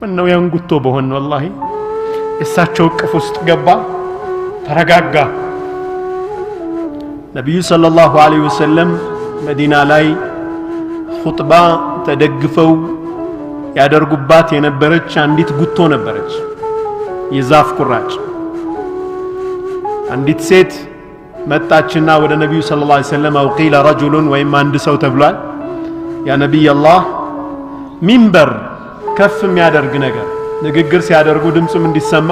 ምነው ያን ጉቶ በሆን፣ ወላሂ የእሳቸው እቅፍ ውስጥ ገባ፣ ተረጋጋ። ነቢዩ ሰለላሁ ዐለይሂ ወሰለም መዲና ላይ ኹጥባ ተደግፈው ያደርጉባት የነበረች አንዲት ጉቶ ነበረች፣ የዛፍ ቁራጭ። አንዲት ሴት መጣችና ወደ ነቢዩ ሰለላሁ ዐለይሂ ወሰለም፣ أو قيل رجل ወይም አንድ ሰው ተብሏል። ያ ነቢይ አላህ፣ ሚንበር ከፍ የሚያደርግ ነገር፣ ንግግር ሲያደርጉ ድምፁም እንዲሰማ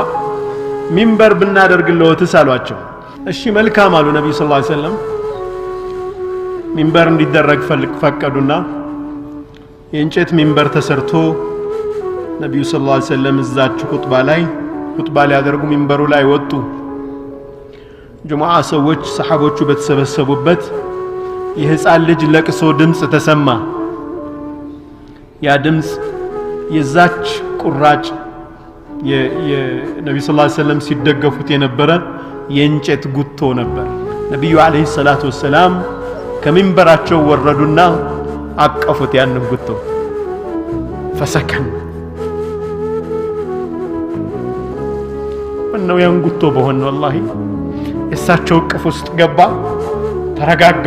ሚንበር ብናደርግልዎትስ አሏቸው። እሺ መልካም አሉ ነቢዩ ሰለላሁ ዐለይሂ ወሰለም። ሚንበር እንዲደረግ ፈቀዱና የእንጨት ሚንበር ተሰርቶ ነቢዩ ሰለላሁ ዐለይሂ ወሰለም እዛች ኹጥባ ላይ ኹጥባ ሊያደርጉ ሚንበሩ ላይ ወጡ። ጁሙዓ ሰዎች ሰሓቦቹ በተሰበሰቡበት የሕፃን ልጅ ለቅሶ ድምፅ ተሰማ። ያ ድምፅ የዛች ቁራጭ የነቢዩ ሰለላሁ ዐለይሂ ወሰለም ሲደገፉት የነበረ የእንጨት ጉቶ ነበር። ነቢዩ ዐለይሂ ሰላቱ ወሰላም ከሚንበራቸው ወረዱና አቀፉት ያንን ጉቶ። فسكن። ምነው ያን ጉቶ በሆን፣ ወላሂ የእሳቸው እቅፍ ውስጥ ገባ፣ ተረጋጋ።